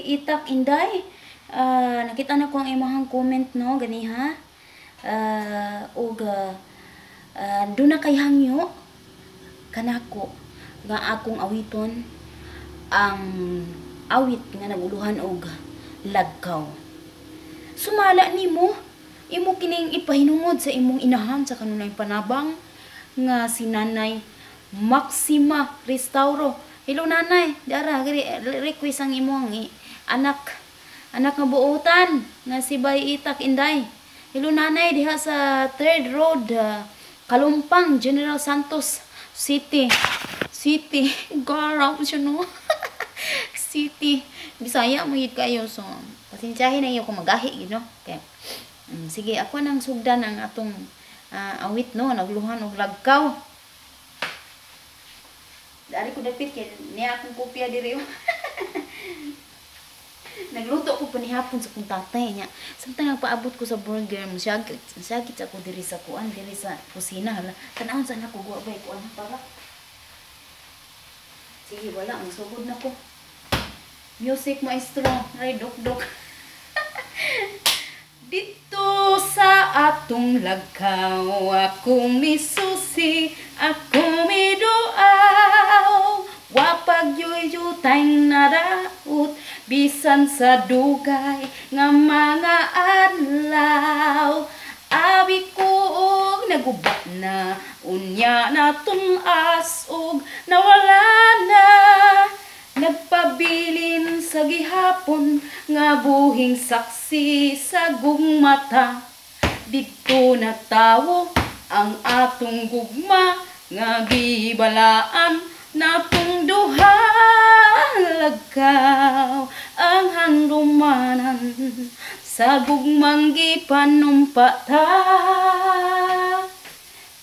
Itak Inday. Nakita na ko ang imong comment, no, ganiha. Ug duna kay hangyo kanako nga akong awiton ang awit nga naguluhan og "Lagkaw". Sumala nimo, imo kining ipahinungod sa imong inahan sa kanunay panabang nga si Nanay Maxima Restauro. Hello, Nanay, dara request ang imong anak anak nga buotan nga si Bay Itak Inday. Hello, Nanay, diha sa Third Road, Kalumpang, General Santos City. City. Garaw siya, no. City. Bisaya mo gid kayo, so pasensyahin na iyo kung magahi gid, no. Okay. Sige, ako nang sugdan ang atong awit, no, nagluhan og "Lagkaw". Dari ko dapit kay niya akong kopya diri. Nagluto ko panihapon sa kong tatay niya. Samtang nagpaabot ko sa burger, mosyagit, mosyagit ako diri sa kuan, diri sa kusina. Hala, tan-awon sa nako guwa bay kuan para. Sige, wala, sugod na ko. Music, maestro, ray dok dok. Dito sa atong lagkaw, ako misusi, ako miduaw. Wa pa gyoy yutay nadaot, bisan sa dugay nga mga adlaw. Abi ko og naguba na, unya natun-as og nawala na. Nagpabilin sa gihapon nga buhing saksi sa gugmata. Didto natawo ang atong gugma nga gibalaan natong duha. Lagkaw ang handumanan sa gugmang gipanumpa ta.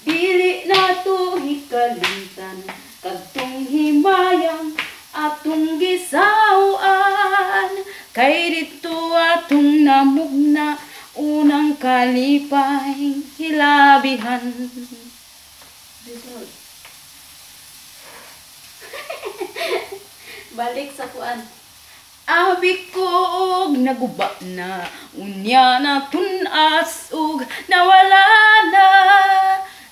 Dili nato hikalimtan kadtong himayang atong gisaw-an, kay didto atong namugna unang kalipay hilabihan. Balik sa kuan. Abi ko og naguba na, unya natun-as og nawala na.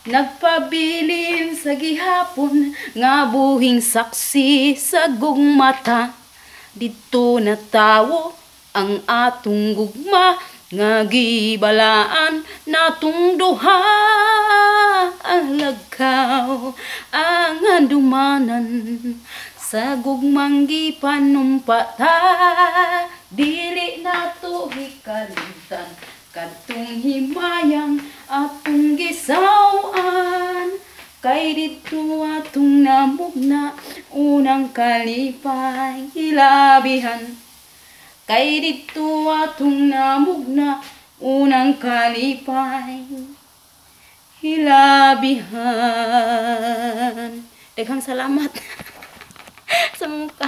Nagpabilin sa gihapon nga buhing saksi sa gugmata. Didto natawo ang atong gugma nga gibalaan natong duha. Lagkaw ang handumanan sa gugmang gipanumpa ta. Dili nato hikalimtan kadtong himayang atong gisaw-an, kay didto atong namugna unang kalipay hilabihan. Kay didto atong namugna unang kalipay hilabihan. Daghang salamat sa mga